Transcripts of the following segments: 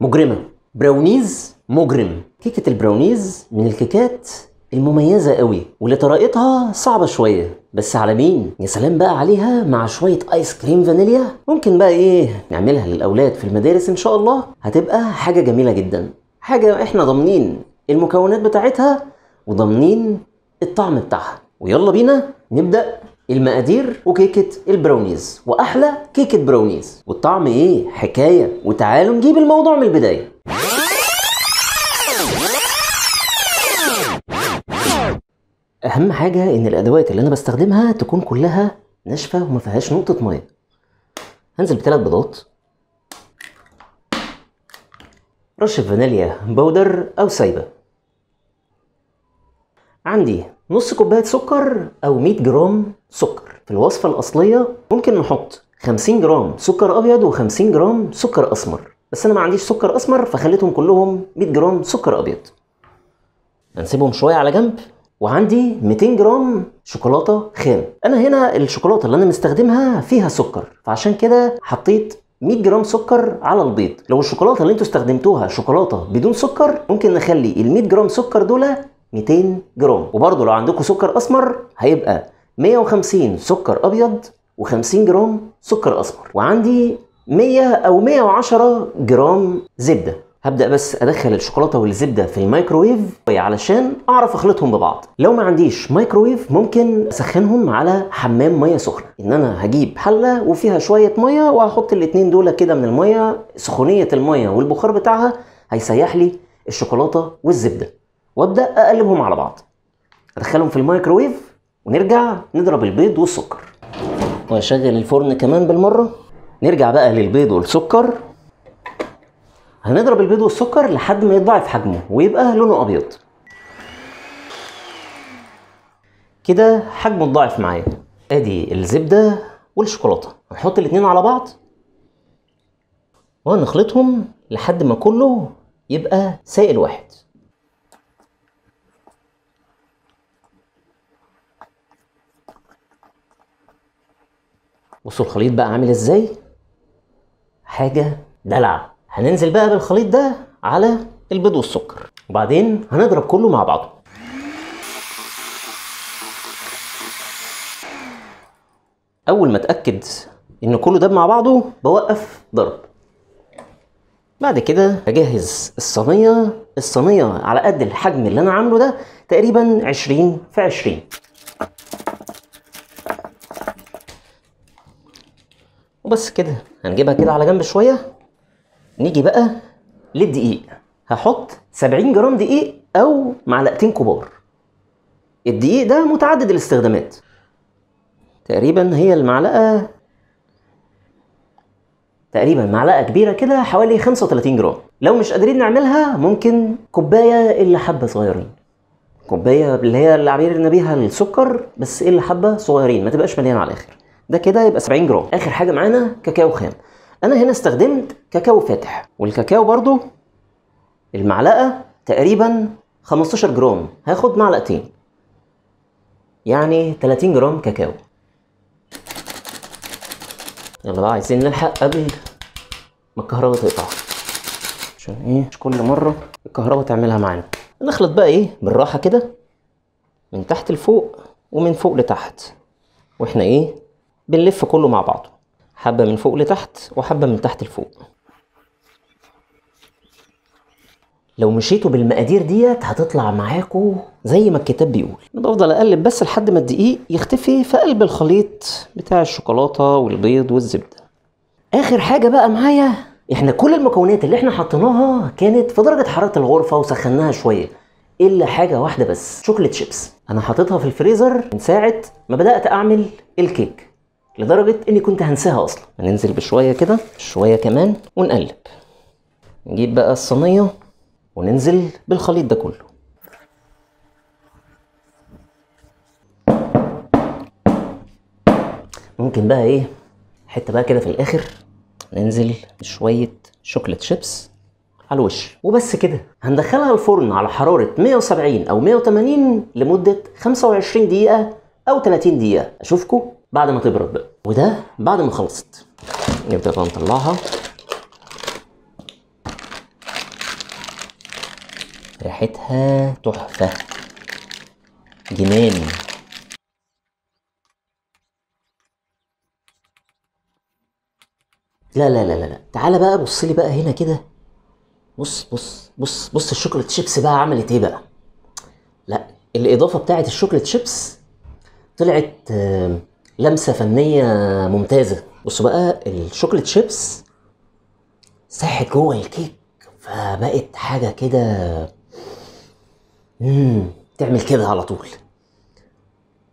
مجرمه، براونيز مجرم. كيكة البراونيز من الكيكات المميزة قوي واللي طريقتها صعبة شوية، بس على مين؟ يا سلام بقى عليها مع شوية ايس كريم فانيليا. ممكن بقى ايه نعملها للاولاد في المدارس ان شاء الله، هتبقى حاجة جميلة جدا، حاجة احنا ضامنين المكونات بتاعتها وضامنين الطعم بتاعها. ويلا بينا نبدأ المقادير وكيكة البراونيز، واحلى كيكة براونيز والطعم ايه حكاية. وتعالوا نجيب الموضوع من البداية. اهم حاجة ان الادوات اللي انا بستخدمها تكون كلها ناشفة وما فيهاش نقطة مية. هنزل بثلاث بيضات، رشة فانيليا powder او سايبة، عندي نص كوباية سكر او 100 جرام سكر. في الوصفة الاصلية ممكن نحط 50 جرام سكر ابيض و50 جرام سكر اسمر، بس انا ما عنديش سكر اسمر فخليتهم كلهم 100 جرام سكر ابيض. هنسيبهم شوية على جنب. وعندي 200 جرام شوكولاتة خام. انا هنا الشوكولاتة اللي انا مستخدمها فيها سكر، فعشان كده حطيت 100 جرام سكر على البيض. لو الشوكولاتة اللي انتوا استخدمتوها شوكولاتة بدون سكر ممكن نخلي ال 100 جرام سكر دول 200 جرام. وبرضه لو عندكم سكر اسمر هيبقى 150 سكر ابيض و50 جرام سكر اسمر. وعندي 100 او 110 جرام زبدة. هبدأ بس ادخل الشوكولاتة والزبده في الميكروويف علشان اعرف اخلطهم ببعض. لو ما عنديش مايكروويف ممكن اسخنهم على حمام مية سخنة، ان انا هجيب حله وفيها شوية مية وهحط الاتنين دول كده من المية، سخونيه المية والبخار بتاعها هيسيح لي الشوكولاتة والزبده، وابدا اقلبهم على بعض. ادخلهم في الميكروويف ونرجع نضرب البيض والسكر، واشغل الفرن كمان بالمرة. نرجع بقى للبيض والسكر. هنضرب البيض والسكر لحد ما يتضاعف حجمه ويبقى لونه ابيض كده، حجمه اتضاعف معايا. ادي الزبدة والشوكولاته، هنحط الاتنين على بعض وهنخلطهم لحد ما كله يبقى سائل واحد. بصوا الخليط بقى عامل ازاي، حاجة دلع. هننزل بقى بالخليط ده على البيض والسكر، وبعدين هنضرب كله مع بعضه. اول ما اتاكد ان كله ده مع بعضه بوقف ضرب. بعد كده اجهز الصينية. الصينية على قد الحجم اللي انا عامله ده تقريبا 20 في 20. وبس كده هنجيبها كده على جنب شوية. نيجي بقى للدقيق. هحط 70 جرام دقيق او معلقتين كبار. الدقيق ده متعدد الاستخدامات، تقريبا هي المعلقة تقريبا معلقه كبيرة كده حوالي 35 جرام. لو مش قادرين نعملها ممكن كوباية الا حبه صغيرين، كوباية اللي هي اللي عبيرنا بيها السكر بس الا حبه صغيرين، ما تبقاش مليانة على الاخر. ده كده يبقى 70 جرام. اخر حاجة معانا كاكاو خام. انا هنا استخدمت كاكاو فاتح، والكاكاو برضو المعلقة تقريبا 15 جرام، هاخد معلقتين يعني 30 جرام كاكاو. يلا بقى عايزين نلحق قبل ما الكهرباء تقطع، عشان ايه مش كل مرة الكهرباء تعملها معانا. نخلط بقى ايه بالراحة كده من تحت لفوق ومن فوق لتحت، واحنا ايه بنلف كله مع بعضه، حبة من فوق لتحت وحبة من تحت لفوق. لو مشيتوا بالمقادير ديت هتطلع معاكوا زي ما الكتاب بيقول. انا بفضل اقلب بس لحد ما الدقيق يختفي في قلب الخليط بتاع الشوكولاتة والبيض والزبدة. اخر حاجة بقى معايا، احنا كل المكونات اللي احنا حطيناها كانت في درجة حرارة الغرفة وسخناها شوية، الا حاجة واحدة بس، chocolate chips. انا حاططها في الفريزر من ساعة ما بدأت اعمل الكيك، لدرجة اني كنت هنساها اصلا. هننزل بشوية كده، شوية كمان، ونقلب. نجيب بقى الصينية وننزل بالخليط ده كله. ممكن بقى ايه حتة بقى كده في الاخر ننزل بشوية chocolate chips على الوش. وبس كده. هندخلها الفرن على حرارة 170 او 180 لمدة 25 دقيقة او 30 دقيقة. اشوفكم بعد ما تبرد بقى. وده بعد ما خلصت نبدأ بقى نطلعها. ريحتها تحفة جنان. لا لا لا لا، تعالى بقى بص لي بقى هنا كده، بص بص بص بص ال chocolate chips بقى عملت ايه بقى. لا الاضافة بتاعت ال chocolate chips طلعت لمسه فنية ممتازة. بصوا بقى ال chocolate chips ساحت جوه الكيك، فبقت حاجة كده تعمل كده على طول.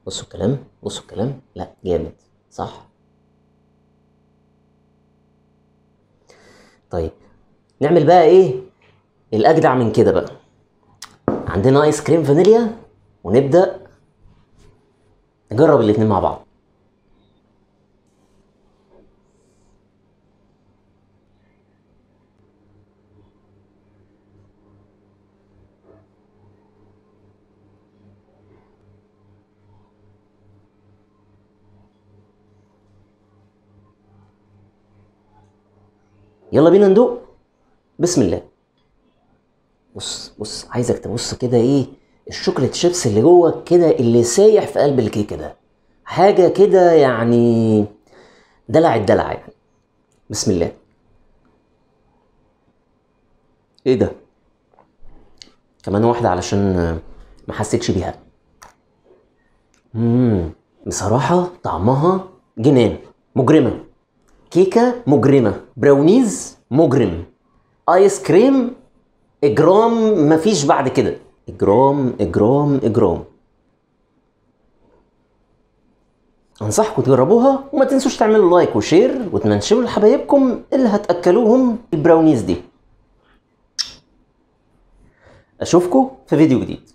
بصوا الكلام، بصوا الكلام، لا جامد صح. طيب نعمل بقى ايه الاجدع من كده بقى. عندنا ايس كريم فانيليا، ونبدا نجرب الاتنين مع بعض. يلا بينا ندوق. بسم الله. بص بص، عايزك تبص كده ايه ال chocolate chips اللي جوه كده، اللي سايح في قلب الكيكه ده، حاجة كده يعني دلع الدلع يعني. بسم الله. ايه ده؟ كمان واحدة علشان ما حسيتش بيها. بصراحة طعمها جنان، مجرمه. كيكة مجرمه، براونيز مجرم، ايس كريم اجرام، مفيش بعد كده. اجرام اجرام اجرام. انصحكم تجربوها، وما تنسوش تعملوا like و share وتمنشنوا لحبايبكم اللي هتاكلوهم البراونيز دي. اشوفكم في فيديو جديد.